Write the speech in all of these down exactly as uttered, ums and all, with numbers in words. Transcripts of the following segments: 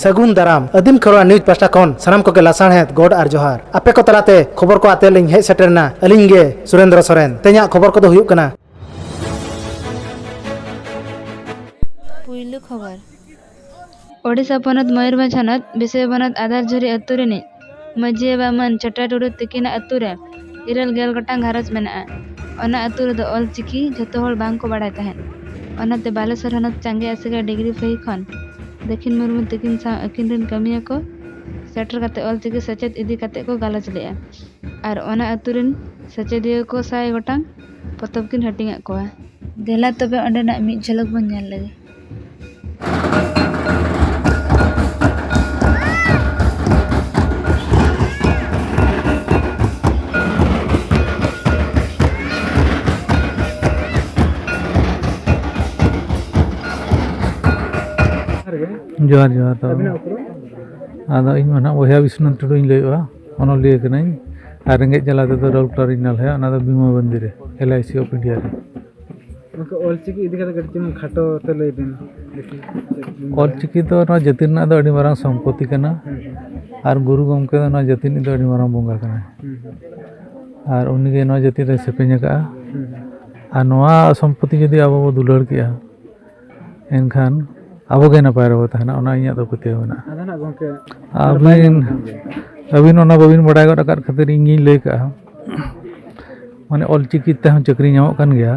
ᱥᱟᱹᱜᱩᱱ ᱫᱟᱨᱟᱢ᱾ ᱟᱹᱫᱤᱢ ᱠᱷᱮᱨᱣᱟᱲ ᱱᱤᱭᱩᱡᱽ ᱯᱟᱦᱴᱟ ᱠᱷᱚᱱ ᱥᱟᱱᱟᱢ ᱠᱚᱜᱮ ᱞᱟᱥᱟᱲᱦᱮᱫ ᱜᱚᱰ ᱟᱨ ᱡᱚᱦᱟᱨ᱾ ᱟᱯᱮ ᱠᱚ ᱛᱟᱞᱟᱛᱮ ᱠᱷᱚᱵᱚᱨ ᱠᱚ ᱟᱛᱮ ᱞᱤᱧ ᱦᱮᱡ ᱥᱮᱴᱮᱨ ᱮᱱᱟ ᱟᱹᱞᱤᱧ ᱜᱮ ᱥᱩᱨᱮᱱᱫᱨᱚ ᱥᱚᱨᱮᱱ᱾ ᱛᱮᱦᱮᱧᱟᱜ ᱠᱷᱚᱵᱚᱨ ᱠᱚᱫᱚ ᱦᱩᱭᱩᱜ ᱠᱟᱱᱟ᱾ ᱯᱩᱭᱞᱩ ᱠᱷᱚᱵᱚᱨ᱾ ᱳᱰᱤᱥᱟ ᱯᱚᱱᱚᱛ ᱢᱚᱭᱩᱨᱵᱷᱚᱸᱡᱽ ᱦᱚᱱᱚᱛ ᱵᱤᱥᱚᱭᱵᱚᱱᱚᱛ ᱟᱫᱟᱨᱡᱷᱩᱨᱤ ᱟᱹᱛᱩ ᱨᱤᱱᱤᱡ ᱢᱟᱹᱡᱷᱤ ᱵᱟᱵᱟ ᱢᱟᱹᱱ ᱪᱷᱳᱴᱟ ᱴᱩᱰᱩ ᱛᱤᱠᱤᱱᱟᱜ ᱟᱹᱛᱩ ᱨᱮ ᱤᱨᱟᱹᱞ ᱜᱮᱞ ᱜᱚᱴᱟᱝ ᱜᱷᱟᱨᱚᱸᱡᱽ ᱢᱮᱱᱟᱜᱼᱟ᱾ ᱚᱱᱟ ᱟᱹᱛᱩ ᱨᱮᱫᱚ ᱚᱞ ᱪᱤᱠᱤ ᱡᱷᱚᱛᱚ ᱦᱚᱲ ᱵᱟᱝ ᱠᱚ ᱵᱟᱲᱟᱭ ᱛᱟᱦᱮᱸᱫ᱾ ᱚᱱᱟᱛᱮ ᱵᱟᱞᱮᱥᱚᱨ ᱦᱚᱱᱚᱛ ᱪᱟᱸᱜᱮ ᱟᱥᱮᱠᱟ ᱰᱤᱜᱽᱨᱤ ᱯᱟᱹᱦᱤ ᱠᱷᱚᱱ ᱫᱟᱹᱠᱷᱤᱱ ᱢᱩᱨᱢᱩ ᱛᱤᱠᱤᱱ ᱥᱟᱶ ᱟᱹᱠᱤᱱ ᱨᱤᱱ ᱠᱟᱹᱢᱤᱭᱟᱹ ᱠᱚ ᱥᱮᱴᱮᱨ ᱠᱟᱛᱮ ᱚᱞ ᱪᱤᱠᱤ ᱥᱮᱪᱮᱫ ᱤᱫᱤ ᱠᱟᱛᱮ ᱠᱚ ᱜᱟᱞᱚᱪ ᱞᱮᱫᱼᱟ᱾ ᱟᱨ ᱚᱱᱟ ᱟᱹᱛᱩ ᱨᱤᱱ ᱥᱮᱪᱮᱫᱤᱭᱟᱹ ᱠᱚ ᱥᱟᱭ ᱜᱚᱴᱟᱝ ᱯᱚᱛᱚᱵ ᱠᱤᱱ ᱦᱟᱹᱴᱤᱧᱟᱫ ᱠᱚᱣᱟ᱾ ᱫᱮᱞᱟ ᱛᱚᱵᱮ ᱚᱸᱰᱮᱱᱟᱜ ᱢᱤᱫ ᱡᱷᱟᱞᱚᱠ ᱵᱚᱱ ᱧᱮᱞ ᱞᱮᱜᱮ᱾ ᱡᱚᱦᱟᱨ, ᱡᱚᱦᱟᱨ᱾ ᱛᱚ ᱟᱹᱵᱤᱱᱟᱜ ᱩᱯᱨᱩᱢ? ᱟᱫᱚ ᱤᱧ ᱢᱟ ᱱᱟᱦᱟᱜ ᱵᱚᱭᱦᱟ ᱵᱤᱥᱱᱩ ᱴᱩᱰᱩᱧ ᱞᱟᱹᱭᱚᱜᱼᱟ, ᱚᱱᱚᱞᱤᱭᱟᱹ ᱠᱟᱹᱱᱟᱹᱧ᱾ ᱟᱨ ᱨᱮᱸᱜᱮᱡ ᱡᱟᱞᱟ ᱛᱮᱫᱚ ᱨᱳᱞ ᱠᱞᱟᱨᱠ ᱤᱧ ᱱᱟᱞᱦᱟᱭᱟ, ᱚᱱᱟ ᱫᱚ ᱵᱤᱢᱟ ᱵᱟᱱᱫᱤ ᱨᱮ, L I C of India ᱨᱮ᱾ ᱜᱚᱢᱠᱮ, ᱚᱞᱪᱤᱠᱤ ᱤᱫᱤ ᱠᱟᱛᱮ ᱠᱟᱹᱴᱤᱡ ᱪᱩᱞᱩᱝ ᱠᱷᱟᱴᱚ ᱛᱮ ᱞᱟᱹᱭ ᱵᱤᱱ, ᱫᱮᱠᱷᱤ, ᱪᱮᱫ ᱵᱤᱱ ᱵᱟᱲᱟᱭᱟ? ᱚᱞᱪᱤᱠᱤ ᱫᱚ ᱱᱚᱣᱟ ᱡᱟᱹᱛᱤ ᱨᱮᱱᱟᱜ ᱫᱚ ᱟᱹᱰᱤ ᱢᱟᱨᱟᱝ ᱥᱚᱢᱯᱚᱛᱤ ᱠᱟᱱᱟ᱾ ᱦᱩᱸ, ᱦᱩᱸ᱾ ᱟᱨ ᱜᱩᱨᱩ ᱜᱚᱢᱠᱮ ᱫᱚ ᱱᱚᱣᱟ ᱡᱟᱹᱛᱤ ᱨᱤᱱᱤᱡ ᱫᱚ ᱟᱹᱰᱤ ᱢᱟᱨᱟᱝ ᱵᱚᱸᱜᱟ ᱠᱟᱱᱟᱭ᱾ ᱦᱩᱸ, ᱦᱩᱸ᱾ ᱟᱨ ᱩᱱᱤᱜᱮ ᱱᱚᱣᱟ ᱡᱟᱹᱛᱤ ᱫᱚᱭ ᱥᱮᱯᱮᱧ ᱟᱠᱟᱫᱼᱟ᱾ ᱦᱩᱸ, ᱦᱩᱸ᱾ ᱟᱨ ᱱᱚᱣᱟ ᱥᱚᱢᱯᱚᱛᱤ ᱡᱩᱫᱤ ᱟᱵᱚ ᱵᱚ ᱫᱩᱞᱟᱹᱲ ᱠᱮᱜᱼᱟ, ᱮᱱᱠᱷᱟᱱ ᱟᱵᱚ ᱜᱮ ᱱᱟᱯᱟᱭ ᱨᱮᱵᱚ ᱛᱟᱦᱮᱱᱟ, ᱚᱱᱟ ᱤᱧᱟᱹᱜ ᱫᱚ ᱯᱟᱹᱛᱭᱟᱹᱣ ᱢᱮᱱᱟᱜᱼᱟ᱾ ᱟᱫᱚ ᱱᱟᱜ ᱜᱚᱢᱠᱮ, ᱟᱹᱵᱤᱱ, ᱟᱹᱵᱤᱱ ᱚᱱᱟ ᱵᱟᱹᱵᱤᱱ ᱵᱟᱰᱟᱭ ᱜᱚᱫ ᱟᱠᱟᱫ ᱠᱷᱟᱹᱛᱤᱨ ᱤᱧ ᱜᱤᱧ ᱞᱟᱹᱭ ᱠᱟᱜᱼᱟ᱾ ᱢᱟᱱᱮ, ᱚᱞᱪᱤᱠᱤ ᱛᱮᱦᱚᱸ ᱪᱟᱹᱠᱨᱤ ᱧᱟᱢᱚᱜ ᱠᱟᱱ ᱜᱮᱭᱟ,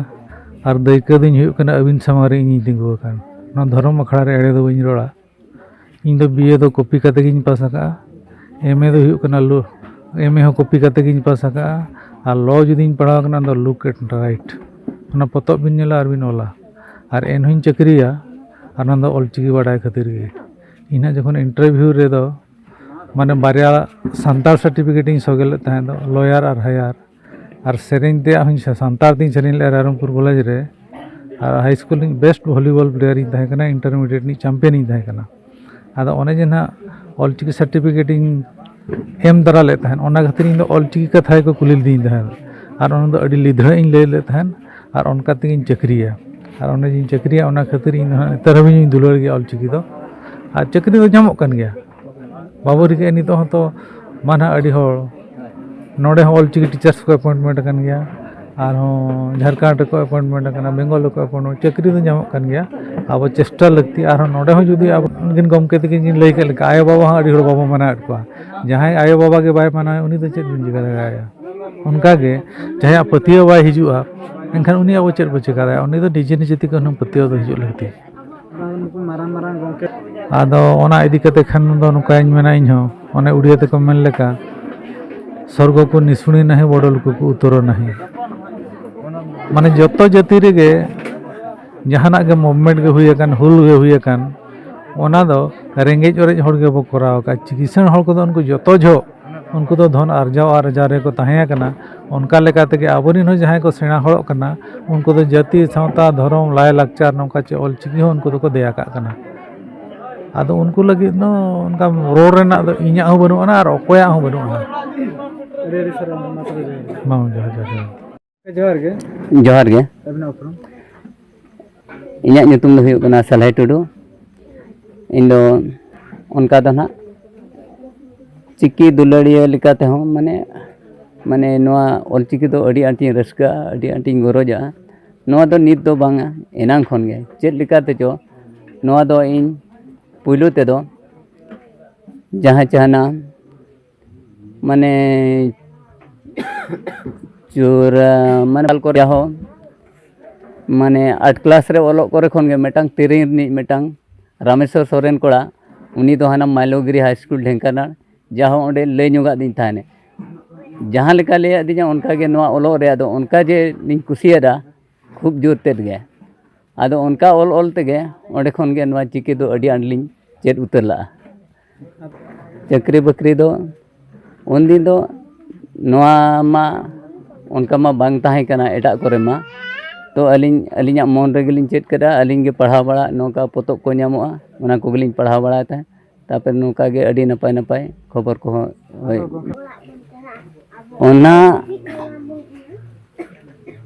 ᱟᱨ ᱫᱟᱹᱭᱠᱟᱹ ᱫᱩᱧ ᱦᱩᱭᱩᱜ ᱠᱟᱱᱟ ᱟᱹᱵᱤᱱ ᱥᱟᱢᱟᱝ ᱨᱮ ᱤᱧᱤᱧ ᱛᱤᱸᱜᱩ ᱟᱠᱟᱱ᱾ ᱱᱚᱣᱟ ᱫᱷᱚᱨᱚᱢ ᱟᱠᱷᱲᱟ ᱨᱮ ᱮᱲᱮ ᱫᱚ ᱵᱟᱹᱧ ᱨᱚᱲᱟ᱾ ᱤᱧ ᱫᱚ B A ᱫᱚ ᱠᱚᱯᱤ ᱠᱟᱛᱮ ᱜᱤᱧ ᱯᱟᱥ ᱟᱠᱟᱜᱼᱟ, M A ᱫᱚ ᱦᱩᱭᱩᱜ ᱠᱟᱱᱟ ᱞᱳ-, M A ᱦᱚᱸ ᱠᱚᱯᱤ ᱠᱟᱛᱮ ᱜᱤᱧ ᱯᱟᱥ ᱟᱠᱟᱜᱼᱟ, ᱟᱨ ᱞᱚ ᱡᱩᱫᱤᱧ ᱯᱟᱲᱦᱟᱣ ᱠᱟᱱᱟ, ᱚᱱᱟ ᱫᱚ look and write, ᱚᱱᱟ ᱯᱚᱛᱚᱵ ᱵᱤᱱ ᱧᱮᱞᱟ ᱟᱨ ᱵᱤᱱ ᱚᱞᱟ᱾ ᱟᱨ ᱮᱱᱦᱚᱸᱧ ᱪᱟᱹᱠᱨᱤᱭᱟ, ᱟᱨ ᱚᱱᱟ ᱫᱚ ᱚᱞᱪᱤᱠᱤ ᱵᱟᱰᱟᱭ ᱠᱷᱟᱹᱛᱤᱨ ᱜᱮ᱾ ᱤᱧ ᱦᱟᱸᱜ ᱡᱚᱠᱷᱚᱱ interview ᱨᱮᱫᱚ, ᱢᱟᱱᱮ, ᱵᱟᱨᱭᱟ ᱥᱟᱱᱛᱟᱲ certificate ᱤᱧ ᱥᱚᱜᱮ ᱞᱮᱫ ᱛᱟᱦᱮᱸ ᱫᱚ, lawyer ᱟᱨ higher, ᱟᱨ ᱥᱮᱨᱮᱧ ᱛᱮᱭᱟᱜ ᱦᱚᱸᱧ ᱥᱮ-, ᱥᱟᱱᱛᱟᱲ ᱛᱤᱧ ᱥᱮᱨᱮᱧ ᱞᱮᱫᱼᱟ ᱨᱟᱭᱨᱚᱝᱯᱩᱨ ᱠᱚᱞᱮᱡᱽ ᱨᱮ᱾ ᱟᱨ high school ᱨᱤᱧ best volleyball player ᱤᱧ ᱛᱟᱦᱮᱸ ᱠᱟᱱᱟ, intermediate ᱨᱤᱧ champion ᱤᱧ ᱛᱟᱦᱮᱸ ᱠᱟᱱᱟ᱾ ᱟᱫᱚ ᱚᱱᱮ ᱡᱮ ᱱᱟᱦᱟᱜ ᱚᱞᱪᱤᱠᱤ certificate ᱤᱧ ᱮᱢ ᱫᱟᱨᱟ ᱞᱮᱫ ᱛᱟᱦᱮᱸᱫ, ᱚᱱᱟ ᱠᱷᱟᱹᱛᱤᱨ ᱤᱧ ᱫᱚ ᱚᱞᱪᱤᱠᱤ ᱠᱟᱛᱷᱟ ᱜᱮᱠᱚ ᱠᱩᱞᱤ ᱞᱤᱫᱤᱧ ᱛᱟᱦᱮᱸᱫ᱾ ᱟᱨ ᱚᱱᱟ ᱫᱚ ᱟᱹᱰᱤ ᱞᱤᱫᱷᱲᱟᱹ ᱤᱧ ᱞᱟᱹᱭ ᱞᱮᱫ ᱛᱟᱦᱮᱸᱫ, ᱟᱨ ᱚᱱᱠᱟ ᱛᱮᱜᱤᱧ ᱪᱟᱹᱠᱨᱤᱭᱟ᱾ ᱟᱨ ᱚᱱᱮ ᱡᱮᱧ ᱪᱟᱹᱠᱨᱤᱭᱟ, ᱚᱱᱟ ᱠᱷᱟᱹᱛᱤᱨ ᱤᱧ ᱫᱚ ᱱᱟᱦᱟᱜ ᱱᱮᱛᱟᱨ ᱦᱟᱹᱵᱤᱡ ᱤᱧ ᱫᱩᱞᱟᱹᱲ ᱜᱮᱭᱟ ᱚᱞᱪᱤᱠᱤ ᱫᱚ᱾ ᱟᱨ ᱪᱟᱹᱠᱨᱤ ᱫᱚ ᱧᱟᱢᱚᱜ ᱠᱟᱱ ᱜᱮᱭᱟ᱾ ᱵᱟᱵᱚ ᱨᱤᱠᱟᱹᱭᱟ, ᱱᱤᱛᱚᱜ ᱦᱚᱸᱛᱚ ᱢᱟ ᱱᱟᱦᱟᱜ ᱟᱹᱰᱤ ᱦᱚᱲ ᱱᱚᱰᱮ ᱦᱚᱸ ᱚᱞᱪᱤᱠᱤ teachers ᱠᱚ appointment ᱟᱠᱟᱱ ᱜᱮᱭᱟ, ᱟᱨᱦᱚᱸ ᱡᱷᱟᱲᱠᱷᱚᱸᱰ ᱨᱮᱠᱚ appointment ᱟᱠᱟᱱᱟ, ᱵᱮᱝᱜᱚᱞ ᱨᱮᱠᱚ appointment, ᱪᱟᱹᱠᱨᱤ ᱫᱚ ᱧᱟᱢᱚᱜ ᱠᱟᱱ ᱜᱮᱭᱟ᱾ ᱟᱵᱚ ᱪᱮᱥᱴᱟ ᱞᱟᱹᱠᱛᱤ᱾ ᱟᱨᱦᱚᱸ ᱱᱚᱰᱮ ᱦᱚᱸ ᱡᱩᱫᱤ ᱟᱵᱚ ᱩᱱᱠᱤᱱ ᱜᱚᱢᱠᱮ ᱛᱟᱹᱠᱤᱱ ᱠᱤᱱ ᱞᱟᱹᱭ ᱠᱮᱫ ᱞᱮᱠᱟ, ᱟᱭᱳᱼᱵᱟᱵᱟ ᱦᱚᱸ ᱟᱹᱰᱤ ᱦᱚᱲ ᱵᱟᱵᱚ ᱢᱟᱱᱟᱣᱮᱫ ᱠᱚᱣᱟ᱾ ᱡᱟᱦᱟᱸᱭ ᱟᱭᱳᱼᱵᱟᱵᱟ ᱜᱮ ᱵᱟᱭ ᱢᱟᱱᱟᱣᱟ, ᱩᱱᱤ ᱫᱚ ᱪᱮᱫ ᱵᱚᱱ ᱪᱤᱠᱟᱹ ᱫᱟᱲᱮᱭᱟᱜᱼᱟ? ᱚᱱᱠᱟᱜᱮ ᱡᱟᱦᱟᱸᱭᱟᱜ ᱯᱟᱹᱛᱭᱟᱹᱣ ᱵᱟᱭ ᱦᱤᱡᱩᱜᱼᱟ, ᱮᱱᱠᱷᱟᱱ ᱩᱱᱤ ᱟᱵᱚ ᱪᱮᱫ ᱵᱚ ᱪᱤᱠᱟᱹ ᱫᱟᱲᱮᱭᱟᱜᱼᱟ? ᱩᱱᱤ ᱫᱚ ᱱᱤᱡᱮ ᱱᱤᱡᱮ ᱛᱮᱜᱮ ᱦᱩᱱᱟᱹᱝ ᱯᱟᱹᱛᱭᱟᱹᱣ ᱫᱚ ᱦᱤᱡᱩᱜ ᱞᱟᱹᱠᱛᱤ᱾ ᱱᱩᱠᱩ ᱢᱟᱨᱟᱝ ᱢᱟᱨᱟᱝ ᱜᱚᱢᱠᱮ᱾ ᱟᱫᱚ ᱚᱱᱟ ᱤᱫᱤ ᱠᱟᱛᱮ ᱠᱷᱟᱱ ᱫᱚ ᱱᱚᱝᱠᱟᱧ ᱢᱮᱱᱟ, ᱤᱧ ᱦᱚᱸ ᱚᱱᱮ ᱩᱲᱤᱭᱟ ᱛᱮᱠᱚ ᱢᱮᱱ ᱞᱮᱠᱟ, "ᱥᱚᱨᱜᱚ ᱠᱚ ᱱᱤᱥᱩᱱᱤ ᱱᱟᱦᱤ, ᱵᱚᱰᱚᱞ ᱠᱚ ᱩᱛᱚᱨᱚ ᱱᱟᱦᱤ", ᱢᱟᱱᱮ ᱡᱚᱛᱚ ᱡᱟᱹᱛᱤ ᱨᱮᱜᱮ ᱡᱟᱦᱟᱱᱟᱜ ᱜᱮ movement ᱜᱮ ᱦᱩᱭ ᱟᱠᱟᱱ, ᱦᱩᱞ ᱜᱮ ᱦᱩᱭ ᱟᱠᱟᱱ, ᱚᱱᱟ ᱫᱚ ᱨᱮᱸᱜᱮᱡ ᱚᱨᱮᱡ ᱦᱚᱲ ᱜᱮᱵᱚ ᱠᱚᱨᱟᱣ ᱟᱠᱟᱫ᱾ ᱠᱤᱥᱟᱹᱬ ᱦᱚᱲ ᱠᱚᱫᱚ ᱩᱱᱠᱩ ᱡᱚᱛᱚ ᱡᱚᱦᱚᱜ ᱩᱱᱠᱩ ᱫᱚ ᱫᱷᱚᱱ ᱟᱨᱡᱟᱣ ᱟᱨ ᱟᱨᱡᱟᱣ ᱨᱮᱠᱚ ᱛᱟᱦᱮᱸ ᱠᱟᱱᱟ᱾ ᱚᱱᱠᱟ ᱞᱮᱠᱟ ᱛᱮᱜᱮ ᱟᱵᱚᱨᱮᱱ ᱦᱚᱸ ᱡᱟᱦᱟᱸᱭ ᱠᱚ ᱥᱮᱬᱟ ᱦᱚᱲᱚᱜ ᱠᱟᱱᱟ, ᱩᱱᱠᱩ ᱫᱚ ᱡᱟᱹᱛᱤ, ᱥᱟᱶᱛᱟ, ᱫᱷᱚᱨᱚᱢ, ᱞᱟᱭᱼᱞᱟᱠᱪᱟᱨ, ᱱᱚᱝᱠᱟ ᱪᱮ ᱚᱞᱪᱤᱠᱤ ᱦᱚᱸ ᱩᱱᱠᱩ ᱫᱚᱠᱚ ᱫᱮᱭᱟ ᱠᱟᱜ ᱠᱟᱱᱟ᱾ ᱟᱫᱚ ᱩᱱᱠᱩ ᱞᱟᱹᱜᱤᱫ ᱫᱚ ᱚᱱᱠᱟ ᱨᱚᱲ ᱨᱮᱱᱟᱜ ᱫᱚ ᱤᱧᱟᱹᱜ ᱦᱚᱸ ᱵᱟᱹᱱᱩᱜ ᱟᱱᱟ ᱟᱨ ᱚᱠᱚᱭᱟᱜ ᱦᱚᱸ ᱵᱟᱹᱱᱩᱜ ᱟᱱᱟ᱾ ᱟᱹᱰᱤ ᱟᱹᱰᱤ ᱥᱟᱨᱦᱟᱣ, ᱢᱟ ᱛᱚᱵᱮ ᱡᱚᱦᱟᱨ᱾ ᱢᱟ ᱡᱚᱦᱟᱨ, ᱡᱚᱦᱟᱨ, ᱡᱚᱦᱟᱨ᱾ ᱡᱚᱦᱟᱨ ᱜᱮ᱾ ᱡᱚᱦᱟᱨ ᱜᱮ᱾ ᱟᱹᱵᱤᱱᱟᱜ ᱩᱯᱨᱩᱢ? ᱤᱧᱟᱹᱜ ᱧᱩᱛᱩᱢ ᱫᱚ ᱦᱩᱭᱩᱜ ᱠᱟᱱᱟ ᱥᱟᱞᱦᱟᱭ ᱴᱩᱰᱩ᱾ ᱤᱧ ᱫᱚ ᱚᱱᱠᱟ ᱫᱚ ᱱᱟᱦᱟᱜ ᱪᱤᱠᱤ ᱫᱩᱞᱟᱹᱲᱤᱭᱟᱹ ᱞᱮᱠᱟ ᱛᱮᱦᱚᱸ, ᱢᱟᱱᱮ, ᱢᱟᱱᱮ, ᱱᱚᱣᱟ ᱚᱞᱪᱤᱠᱤ ᱫᱚ ᱟᱹᱰᱤ ᱟᱸᱴᱤᱧ ᱨᱟᱹᱥᱠᱟᱹᱜᱼᱟ, ᱟᱹᱰᱤ ᱟᱸᱴᱤᱧ ᱜᱚᱨᱚᱡᱟᱜᱼᱟ᱾ ᱱᱚᱣᱟ ᱫᱚ ᱱᱤᱛ ᱫᱚ ᱵᱟᱝᱟ, ᱮᱱᱟᱝ ᱠᱷᱚᱱ ᱜᱮ᱾ ᱪᱮᱫ ᱞᱮᱠᱟ ᱛᱮᱪᱚ ᱱᱚᱣᱟ ᱫᱚ ᱤᱧ ᱯᱩᱭᱞᱩ ᱛᱮᱫᱚ ᱡᱟᱦᱟᱸ ᱪᱟᱦᱟᱱᱟ, ᱢᱟᱱᱮ, ᱪᱩᱨᱟ, ᱢᱟᱱᱮ, ᱵᱟᱞ ᱠᱚᱨᱮ ᱦᱚᱸ, ᱢᱟᱱᱮ, ᱟᱴ class ᱨᱮ ᱚᱞᱚᱜ ᱠᱚᱨᱮ ᱠᱷᱚᱱ ᱜᱮ ᱢᱤᱫᱴᱟᱝ ᱛᱮᱨᱮᱧ ᱨᱤᱱᱤᱡ ᱢᱤᱫᱴᱟᱝ ᱨᱟᱢᱮᱥᱣᱚᱨ ᱥᱚᱨᱮᱱ ᱠᱚᱲᱟ, ᱩᱱᱤ ᱫᱚ ᱦᱟᱱᱟ ᱢᱟᱭᱞᱳᱜᱤᱨᱤ high school ᱰᱷᱮᱝᱠᱟᱱᱟᱲ, ᱡᱟᱦᱟᱸ ᱚᱸᱰᱮ ᱞᱟᱹᱭ ᱧᱚᱜᱟᱫ ᱫᱤᱧ ᱛᱟᱦᱮᱱᱮ᱾ ᱡᱟᱦᱟᱸ ᱞᱮᱠᱟ ᱞᱟᱹᱭᱟᱫ ᱫᱤᱧᱟ, ᱚᱱᱠᱟ ᱜᱮ ᱱᱚᱣᱟ ᱚᱞᱚᱜ ᱨᱮ, ᱟᱫᱚ ᱚᱱᱠᱟ ᱡᱮ ᱞᱤᱧ ᱠᱩᱥᱤᱭᱟᱫᱟ, ᱠᱷᱩᱵ ᱡᱳᱨ ᱛᱮᱫ ᱜᱮ᱾ ᱟᱫᱚ ᱚᱱᱠᱟ ᱚᱞ ᱚᱞ ᱛᱮᱜᱮ ᱚᱸᱰᱮ ᱠᱷᱚᱱ ᱜᱮ ᱱᱚᱣᱟ ᱪᱤᱠᱤ ᱫᱚ ᱟᱹᱰᱤ ᱟᱸᱴ ᱞᱤᱧ ᱪᱮᱫ ᱩᱛᱟᱹᱨ ᱞᱟᱜᱼᱟ᱾ ᱪᱟᱹᱠᱨᱤ ᱵᱟᱹᱠᱨᱤ ᱫᱚ ᱩᱱᱫᱤᱱ ᱫᱚ ᱱᱚᱣᱟ ᱢᱟ ᱚᱱᱠᱟ ᱢᱟ ᱵᱟᱝ ᱛᱟᱦᱮᱸ ᱠᱟᱱᱟ ᱮᱴᱟᱜ ᱠᱚᱨᱮ ᱢᱟ᱾ ᱛᱚ ᱟᱹᱞᱤᱧ, ᱟᱹᱞᱤᱧᱟᱜ ᱢᱚᱱ ᱨᱮᱜᱮ ᱞᱤᱧ ᱪᱮᱫ ᱠᱮᱫᱟ, ᱟᱹᱞᱤᱧ ᱜᱮ ᱯᱟᱲᱦᱟᱣ ᱵᱟᱲᱟ, ᱱᱚᱝᱠᱟ ᱯᱚᱛᱚᱵ ᱠᱚ ᱧᱟᱢᱚᱜᱼᱟ, ᱚᱱᱟ ᱠᱚᱜᱮ ᱞᱤᱧ ᱯᱟᱲᱦᱟᱣ ᱵᱟᱲᱟᱭ ᱛᱟᱦᱮᱸᱫ᱾ ᱛᱟᱨᱯᱚᱨᱮ ᱱᱚᱝᱠᱟ ᱜᱮ ᱟᱹᱰᱤ ᱱᱟᱯᱟᱭ ᱱᱟᱯᱟᱭ ᱠᱷᱚᱵᱚᱨ ᱠᱚᱦᱚᱸ, ᱦᱳᱭ᱾ ᱚᱱᱟ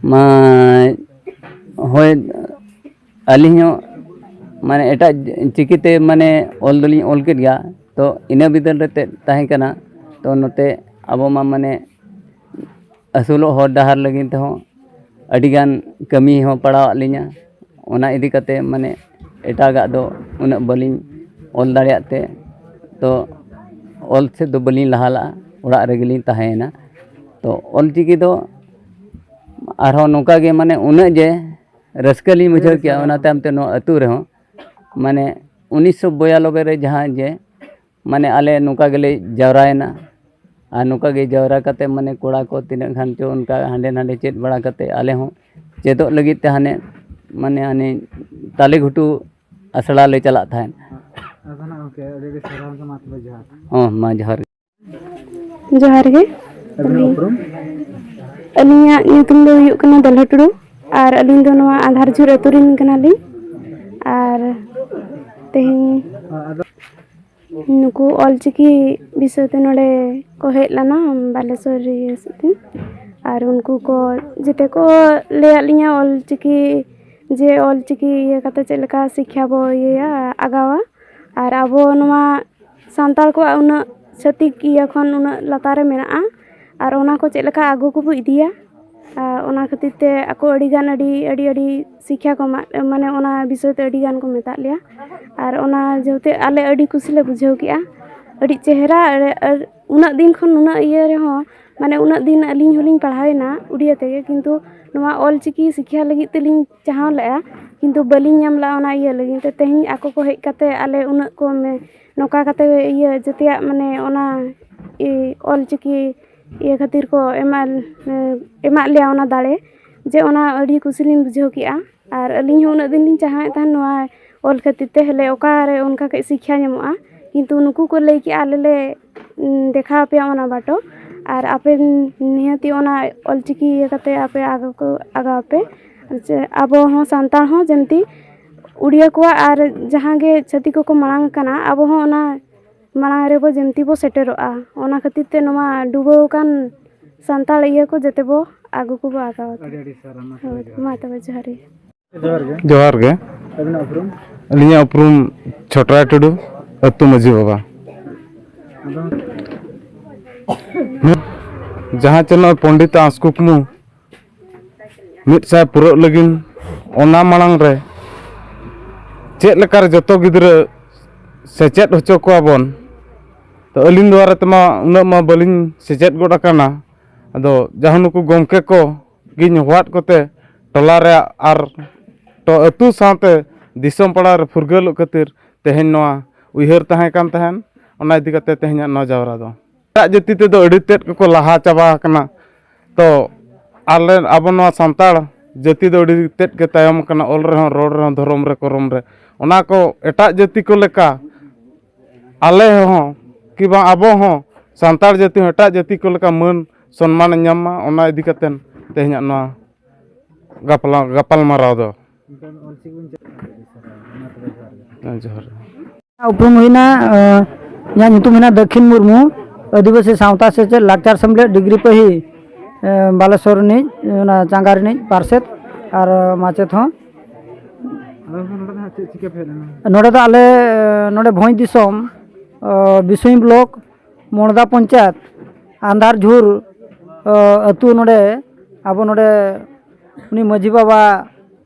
ᱢᱟ, ᱦᱳᱭ, ᱟᱹᱞᱤᱧ ᱦᱚᱸ ᱢᱟᱱᱮ ᱮᱴᱟᱜ ᱪᱤᱠᱤᱛᱮ ᱢᱟᱱᱮ ᱚᱞ ᱫᱚᱞᱤᱧ ᱚᱞ ᱠᱮᱫ ᱜᱮᱭᱟ᱾ ᱛᱚ ᱤᱱᱟᱹ ᱵᱤᱫᱟᱹᱞ ᱨᱮ ᱛᱮᱫ ᱛᱟᱦᱮᱸ ᱠᱟᱱᱟ᱾ ᱛᱚ ᱱᱚᱛᱮ ᱟᱵᱚ ᱢᱟ ᱢᱟᱱᱮ ᱟᱹᱥᱩᱞᱚᱜ ᱦᱚᱨ ᱰᱟᱦᱟᱨ ᱞᱟᱹᱜᱤᱫ ᱛᱮᱦᱚᱸ ᱟᱹᱰᱤᱜᱟᱱ ᱠᱟᱹᱢᱤ ᱦᱚᱸ ᱯᱟᱲᱟᱣᱟᱜ ᱞᱤᱧᱟ᱾ ᱚᱱᱟ ᱤᱫᱤ ᱠᱟᱛᱮ ᱢᱟᱱᱮ ᱮᱴᱟᱜᱟᱜ ᱫᱚ ᱩᱱᱟᱹᱜ ᱵᱟᱹᱞᱤᱧ ᱚᱞ ᱫᱟᱲᱮᱭᱟᱜ ᱛᱮ, ᱛᱚ ᱚᱞ ᱥᱮᱫ ᱫᱚ ᱵᱟᱹᱞᱤᱧ ᱞᱟᱦᱟ ᱞᱟᱜᱼᱟ, ᱚᱲᱟᱜ ᱨᱮᱜᱮ ᱞᱤᱧ ᱛᱟᱦᱮᱸᱭᱮᱱᱟ᱾ ᱛᱚ ᱚᱞ ᱪᱤᱠᱤ ᱫᱚ ᱟᱨᱦᱚᱸ ᱱᱚᱝᱠᱟ ᱜᱮ ᱢᱟᱱᱮ ᱩᱱᱟᱹᱜ ᱡᱮ ᱨᱟᱹᱥᱠᱟᱹ ᱞᱤᱧ ᱵᱩᱡᱷᱟᱹᱣ ᱠᱮᱜᱼᱟ, ᱚᱱᱟ ᱛᱟᱭᱚᱢ ᱛᱮ ᱱᱚᱣᱟ ᱟᱹᱛᱩ ᱨᱮᱦᱚᱸ ᱢᱟᱱᱮ ᱩᱱᱤᱥᱥᱚ ᱵᱚᱭᱟᱱᱚᱵᱵᱳᱭ ᱨᱮ ᱡᱟᱦᱟᱸ ᱡᱮ ᱢᱟᱱᱮ ᱟᱞᱮ ᱱᱚᱝᱠᱟ ᱜᱮᱞᱮ ᱡᱟᱣᱨᱟᱭᱮᱱᱟ᱾ ᱟᱨ ᱱᱚᱝᱠᱟ ᱜᱮ ᱡᱟᱣᱨᱟ ᱠᱟᱛᱮ ᱢᱟᱱᱮ ᱠᱚᱲᱟ ᱠᱚ ᱛᱤᱱᱟᱹᱜ ᱜᱟᱱ ᱪᱚ ᱚᱱᱠᱟ ᱦᱟᱸᱰᱮ ᱱᱟᱰᱮ ᱪᱮᱫ ᱵᱟᱲᱟ ᱠᱟᱛᱮ ᱟᱞᱮ ᱦᱚᱸ ᱪᱮᱫᱚᱜ ᱞᱟᱹᱜᱤᱫ ᱛᱮ ᱦᱟᱱᱮ ᱢᱟᱱᱮ ᱦᱟᱱᱮ ᱛᱟᱞᱮ ᱜᱷᱩᱴᱩ ᱟᱥᱲᱟ ᱞᱮ ᱪᱟᱞᱟᱜ ᱛᱟᱦᱮᱸᱫ᱾ ᱟᱫᱚ ᱱᱟᱜ ᱜᱚᱢᱠᱮ ᱟᱹᱰᱤ ᱟᱹᱰᱤ ᱥᱟᱨᱦᱟᱣ ᱜᱮ, ᱢᱟ ᱛᱚᱵᱮ ᱡᱚᱦᱟᱨ᱾ ᱦᱚᱸ, ᱢᱟ ᱡᱚᱦᱟᱨ ᱜᱮ᱾ ᱡᱚᱦᱟᱨ ᱜᱮ᱾ ᱟᱹᱵᱤᱱᱟᱜ ᱩᱯᱨᱩᱢ? ᱟᱹᱞᱤᱧᱟᱜ ᱧᱩᱛᱩᱢ ᱫᱚ ᱦᱩᱭᱩᱜ ᱠᱟᱱᱟ ᱫᱚᱞᱦᱟ ᱴᱩᱰᱩ᱾ ᱟᱨ ᱟᱹᱞᱤᱧ ᱫᱚ ᱱᱚᱣᱟ ᱟᱸᱫᱷᱟᱨ ᱡᱷᱩᱨ ᱟᱹᱛᱩ ᱨᱮᱱ ᱠᱟᱱᱟᱞᱤᱧ᱾ ᱟᱨ ᱛᱮᱦᱮᱧ ᱱᱩᱠᱩ ᱚᱞᱪᱤᱠᱤ ᱵᱤᱥᱚᱭ ᱛᱮ ᱱᱚᱰᱮ ᱠᱚ ᱦᱮᱡ ᱞᱮᱱᱟ ᱵᱟᱞᱮᱥᱚᱨ ᱤᱭᱟᱹ ᱥᱮᱫ ᱛᱮ᱾ ᱟᱨ ᱩᱱᱠᱩ ᱠᱚ ᱡᱮᱛᱮ ᱠᱚ ᱞᱟᱹᱭᱟᱫ ᱞᱤᱧᱟ ᱚᱞᱪᱤᱠᱤ, ᱡᱮ ᱚᱞᱪᱤᱠᱤ ᱤᱭᱟᱹ ᱠᱟᱛᱮ ᱪᱮᱫ ᱞᱮᱠᱟ ᱥᱤᱠᱠᱷᱟ ᱵᱚ ᱤᱭᱟᱹᱭᱟ, ᱟᱜᱟᱣᱟ᱾ ᱟᱨ ᱟᱵᱚ ᱱᱚᱣᱟ ᱥᱟᱱᱛᱟᱲ ᱠᱚᱣᱟᱜ ᱩᱱᱟᱹᱜ ᱪᱷᱟᱹᱛᱤᱠ ᱤᱭᱟᱹ ᱠᱷᱚᱱ ᱩᱱᱟᱹᱜ ᱞᱟᱛᱟᱨ ᱨᱮ ᱢᱮᱱᱟᱜᱼᱟ, ᱟᱨ ᱚᱱᱟ ᱠᱚ ᱪᱮᱫ ᱞᱮᱠᱟ ᱟᱜᱩ ᱠᱚᱵᱚ ᱤᱫᱤᱭᱟ, ᱟᱨ ᱚᱱᱟ ᱠᱷᱟᱹᱛᱤᱨ ᱛᱮ ᱟᱠᱚ ᱟᱹᱰᱤ ᱜᱟᱱ ᱟᱹᱰᱤ, ᱟᱹᱰᱤ, ᱟᱹᱰᱤ ᱥᱤᱠᱠᱷᱟ ᱠᱚ ᱮᱢᱟᱜ, ᱢᱟᱱᱮ ᱚᱱᱟ ᱵᱤᱥᱚᱭ ᱛᱮ ᱟᱹᱰᱤ ᱜᱟᱱ ᱠᱚ ᱢᱮᱛᱟᱜ ᱞᱮᱭᱟ᱾ ᱟᱨ ᱚᱱᱟ ᱡᱮᱦᱮᱛᱩ ᱟᱞᱮ ᱟᱹᱰᱤ ᱠᱩᱥᱤ ᱞᱮ ᱵᱩᱡᱷᱟᱹᱣ ᱠᱮᱜᱼᱟ, ᱟᱹᱰᱤ ᱪᱮᱦᱨᱟ, ᱟᱨ, ᱟᱨ ᱩᱱᱟᱹᱜ ᱫᱤᱱ ᱠᱷᱚᱱ ᱱᱩᱱᱟᱹᱜ ᱤᱭᱟᱹ ᱨᱮᱦᱚᱸ, ᱢᱟᱱᱮ ᱩᱱᱟᱹᱜ ᱫᱤᱱ ᱟᱹᱞᱤᱧ ᱦᱚᱸᱞᱤᱧ ᱯᱟᱲᱦᱟᱣᱮᱱᱟ ᱩᱲᱤᱭᱟ ᱛᱮᱜᱮ, ᱠᱤᱱᱛᱩ ᱱᱚᱣᱟ ᱚᱞ ᱪᱤᱠᱤ ᱥᱤᱠᱠᱷᱟ ᱞᱟᱹᱜᱤᱫ ᱛᱮᱞᱤᱧ ᱪᱟᱦᱟᱣ ᱞᱮᱜᱼᱟ, ᱠᱤᱱᱛᱩ ᱵᱟᱹᱞᱤᱧ ᱧᱟᱢ ᱞᱮᱜᱼᱟ ᱚᱱᱟ ᱤᱭᱟᱹ ᱞᱟᱹᱜᱤᱫ ᱛᱮ᱾ ᱛᱮᱦᱮᱧ ᱟᱠᱚ ᱠᱚ ᱦᱮᱡ ᱠᱟᱛᱮ ᱟᱞᱮ ᱩᱱᱟᱹᱜ ᱠᱚ ᱢᱮ-, ᱱᱚᱝᱠᱟ ᱠᱟᱛᱮ ᱤᱭᱟᱹ ᱡᱮᱛᱮᱭᱟᱜ ᱢᱟᱱᱮ ᱚᱱᱟ ᱤ-, ᱚᱞ ᱪᱤᱠᱤ ᱤᱭᱟᱹ ᱠᱷᱟᱹᱛᱤᱨ ᱠᱚ ᱮᱢᱟ-, ᱮᱢᱟᱜ ᱞᱮᱭᱟ ᱚᱱᱟ ᱫᱟᱲᱮ, ᱡᱮ ᱚᱱᱟ ᱟᱹᱰᱤ ᱠᱩᱥᱤ ᱞᱤᱧ ᱵᱩᱡᱷᱟᱹᱣ ᱠᱮᱜᱼᱟ᱾ ᱟᱨ ᱟᱹᱞᱤᱧ ᱦᱚᱸ ᱩᱱᱟᱹᱜ ᱫᱤᱱ ᱞᱤᱧ ᱪᱟᱦᱟᱣᱮᱫ ᱛᱟᱦᱮᱱ ᱱᱚᱣᱟ ᱚᱞ ᱠᱷᱟᱹᱛᱤᱨ ᱛᱮ, ᱦᱮᱞᱮ ᱚᱠᱟᱨᱮ ᱚᱱᱠᱟ ᱠᱟᱹᱡ ᱥᱤᱠᱠᱷᱟ ᱧᱟᱢᱚᱜᱼᱟ, ᱠᱤᱱᱛᱩ ᱱᱩᱠᱩ ᱠᱚ ᱞᱟᱹᱭ ᱠᱮᱜᱼᱟ ᱟᱞᱮ ᱞᱮ, ᱩᱸ, ᱫᱮᱠᱷᱟᱣ ᱟᱯᱮᱭᱟ ᱚᱱᱟ ᱵᱟᱴᱚ, ᱟᱨ ᱟᱯᱮ ᱱᱤᱦᱟᱹᱛᱤ ᱚᱱᱟ ᱚᱞ ᱪᱤᱠᱤ ᱤᱭᱟᱹ ᱠᱟᱛᱮ ᱟᱯᱮ ᱟᱜᱟᱣ ᱠᱚ, ᱟᱜᱟᱣ ᱯᱮ᱾ ᱡᱮ ᱟᱵᱚ ᱦᱚᱸ ᱥᱟᱱᱛᱟᱲ ᱦᱚᱸ ᱡᱮᱢᱛᱤ ᱩᱲᱤᱭᱟ ᱠᱚᱣᱟᱜ ᱟᱨ ᱡᱟᱦᱟᱸ ᱜᱮ ᱪᱷᱟᱹᱛᱤᱠ ᱠᱚᱠᱚ ᱢᱟᱲᱟᱝ ᱟᱠᱟᱱᱟ, ᱟᱵᱚ ᱦᱚᱸ ᱚᱱᱟ ᱢᱟᱲᱟᱝ ᱨᱮᱵᱚ ᱡᱮᱢᱛᱤ ᱵᱚ ᱥᱮᱴᱮᱨᱚᱜᱼᱟ᱾ ᱚᱱᱟ ᱠᱷᱟᱹᱛᱤᱨ ᱛᱮ ᱱᱚᱣᱟ ᱰᱩᱵᱟᱹᱣ ᱟᱠᱟᱱ ᱥᱟᱱᱛᱟᱲ ᱤᱭᱟᱹ ᱠᱚ ᱡᱮᱛᱮ ᱵᱚ ᱟᱹᱜᱩ ᱠᱚᱵᱚ ᱟᱜᱟᱣ ᱟᱠᱚᱣᱟ᱾ ᱟᱹᱰᱤ ᱟᱹᱰᱤ ᱥᱟᱨᱦᱟᱣ, ᱢᱟ ᱛᱚᱵᱮ ᱦᱳᱭ, ᱡᱚᱦᱟᱨ ᱜᱮ᱾ ᱢᱟ ᱛᱚᱵᱮ ᱡᱚᱦᱟᱨ ᱜᱮ᱾ ᱡᱚᱦᱟᱨ ᱜᱮ᱾ ᱡᱚᱦᱟᱨ ᱜᱮ᱾ ᱟᱹᱵᱤᱱᱟᱜ ᱩᱯᱨᱩᱢ? ᱟᱹᱞᱤᱧᱟᱜ ᱩᱯᱨᱩᱢ ᱪᱷᱚᱴᱨᱟᱭ ᱴᱩᱰᱩ, ᱟᱹᱛᱩ ᱢᱟᱹᱡᱷᱤ ᱵᱟᱵᱟ᱾ ᱡᱟᱦᱟᱸ ᱪᱮ ᱱᱚᱜᱼᱚᱭ ᱯᱚᱱᱰᱤᱛᱟᱜ ᱟᱸᱥ ᱠᱩᱠᱢᱩ ᱢᱤᱫ ᱥᱟᱭ ᱯᱩᱨᱟᱹᱜ ᱞᱟᱹᱜᱤᱫ, ᱚᱱᱟ ᱢᱟᱲᱟᱝ ᱨᱮ ᱪᱮᱫ ᱞᱮᱠᱟᱨᱮ ᱡᱚᱛᱚ ᱜᱤᱫᱽᱨᱟᱹ ᱥᱮᱪᱮᱫ ᱦᱚᱪᱚ ᱠᱚᱣᱟ ᱵᱚᱱ, ᱛᱚ ᱟᱹᱞᱤᱧ ᱫᱚ ᱟᱨ ᱛᱮᱢᱟ ᱩᱱᱟᱹᱜ ᱢᱟ ᱵᱟᱹᱞᱤᱧ ᱥᱮᱪᱮᱫ ᱜᱚᱫ ᱟᱠᱟᱱᱟ᱾ ᱟᱫᱚ ᱡᱟᱦᱟᱸ ᱱᱩᱠᱩ ᱜᱚᱢᱠᱮ ᱠᱚ ᱜᱤᱧ ᱦᱚᱦᱚᱣᱟᱫ ᱠᱚᱛᱮ ᱴᱚᱞᱟ ᱨᱮ ᱟᱨ ᱴᱚ ᱟᱹᱛᱩ ᱥᱟᱶᱛᱮ ᱫᱤᱥᱚᱢ ᱯᱟᱲᱟ ᱨᱮ ᱯᱷᱩᱨᱜᱟᱹᱞᱚᱜ ᱠᱷᱟᱹᱛᱤᱨ ᱛᱮᱦᱮᱧ ᱱᱚᱣᱟ ᱩᱭᱦᱟᱹᱨ ᱛᱟᱦᱮᱸ ᱠᱟᱱ ᱛᱟᱦᱮᱸᱱ, ᱚᱱᱟ ᱤᱫᱤ ᱠᱟᱛᱮ ᱛᱮᱦᱮᱧᱟᱜ ᱱᱚᱣᱟ ᱡᱟᱣᱨᱟ ᱫᱚ᱾ ᱮᱴᱟᱜ ᱡᱟᱹᱛᱤ ᱛᱮᱫᱚ ᱟᱹᱰᱤ ᱛᱮᱫ ᱜᱮᱠᱚ ᱞᱟᱦᱟ ᱪᱟᱵᱟ ᱟᱠᱟᱱᱟ᱾ ᱛᱚ ᱟᱞᱮ, ᱟᱵᱚ ᱱᱚᱣᱟ ᱥᱟᱱᱛᱟᱲ ᱡᱟᱹᱛᱤ ᱫᱚ ᱟᱹᱰᱤ ᱛᱮᱫ ᱜᱮ ᱛᱟᱭᱚᱢ ᱠᱟᱱᱟ, ᱚᱞ ᱨᱮᱦᱚᱸ, ᱨᱚᱲ ᱨᱮᱦᱚᱸ, ᱫᱷᱚᱨᱚᱢ ᱨᱮ, ᱠᱚᱨᱚᱢ ᱨᱮ᱾ ᱚᱱᱟ ᱠᱚ ᱮᱴᱟᱜ ᱡᱟᱹᱛᱤ ᱠᱚ ᱞᱮᱠᱟ ᱟᱞᱮ ᱦᱚᱸ ᱠᱤ ᱵᱟᱝ ᱟᱵᱚ ᱦᱚᱸ ᱥᱟᱱᱛᱟᱲ ᱡᱟᱹᱛᱤ ᱦᱚᱸ ᱮᱴᱟᱜ ᱡᱟᱹᱛᱤ ᱠᱚ ᱞᱮᱠᱟ ᱢᱟᱹᱱ ᱥᱚᱱᱢᱟᱱ ᱮ ᱧᱟᱢ ᱢᱟ, ᱚᱱᱟ ᱤᱫᱤ ᱠᱟᱛᱮ ᱛᱮᱦᱮᱧᱟᱜ ᱱᱚᱣᱟ ᱜᱟᱯᱟᱞ-, ᱜᱟᱯᱟᱞ ᱢᱟᱨᱟᱣ ᱫᱚ᱾ ᱦᱮᱸ, ᱡᱚᱦᱟᱨ ᱜᱮ᱾ ᱩᱯᱨᱩᱢ ᱦᱩᱭᱱᱟ, ᱮ, ᱤᱧᱟᱹᱜ ᱧᱩᱛᱩᱢ ᱦᱩᱭᱱᱟ ᱫᱟᱹᱠᱷᱤᱱ ᱢᱩᱨᱢᱩ, ᱟᱹᱫᱤᱵᱟᱹᱥᱤ ᱥᱟᱶᱛᱟ ᱥᱮᱪᱮᱫ ᱞᱟᱠᱪᱟᱨ ᱥᱮᱢᱞᱮᱫ ᱰᱤᱜᱽᱨᱤ ᱯᱟᱹᱦᱤ, ᱮ, ᱵᱟᱞᱮᱥᱚᱨ ᱨᱤᱱᱤᱡ, ᱚᱱᱟ ᱪᱟᱸᱜᱟ ᱨᱤᱱᱤᱡ ᱯᱟᱨᱥᱮᱛ ᱟᱨ ᱢᱟᱪᱮᱛ ᱦᱚᱸ᱾ ᱟᱫᱚ ᱱᱚᱰᱮ ᱫᱚ ᱦᱟᱸᱜ ᱪᱮᱫ ᱪᱤᱠᱟᱹ ᱯᱮ ᱦᱮᱡ ᱞᱮᱱᱟ? ᱱᱚᱰᱮ ᱫᱚ ᱟᱞᱮ, ᱮ, ᱱᱚᱰᱮ ᱵᱷᱚᱸᱡᱽ ᱫᱤᱥᱚᱢ, ᱚ, ᱵᱤᱥᱩᱭ ᱵᱞᱚᱠ, ᱢᱚᱲᱫᱟ ᱯᱚᱧᱪᱟᱭᱮᱛ, ᱟᱱᱫᱷᱟᱨ ᱡᱷᱩᱨ, ᱚ, ᱟᱹᱛᱩ ᱱᱚᱰᱮ, ᱟᱵᱚ ᱱᱚᱰᱮ ᱩᱱᱤ ᱢᱟᱹᱡᱷᱤ ᱵᱟᱵᱟ,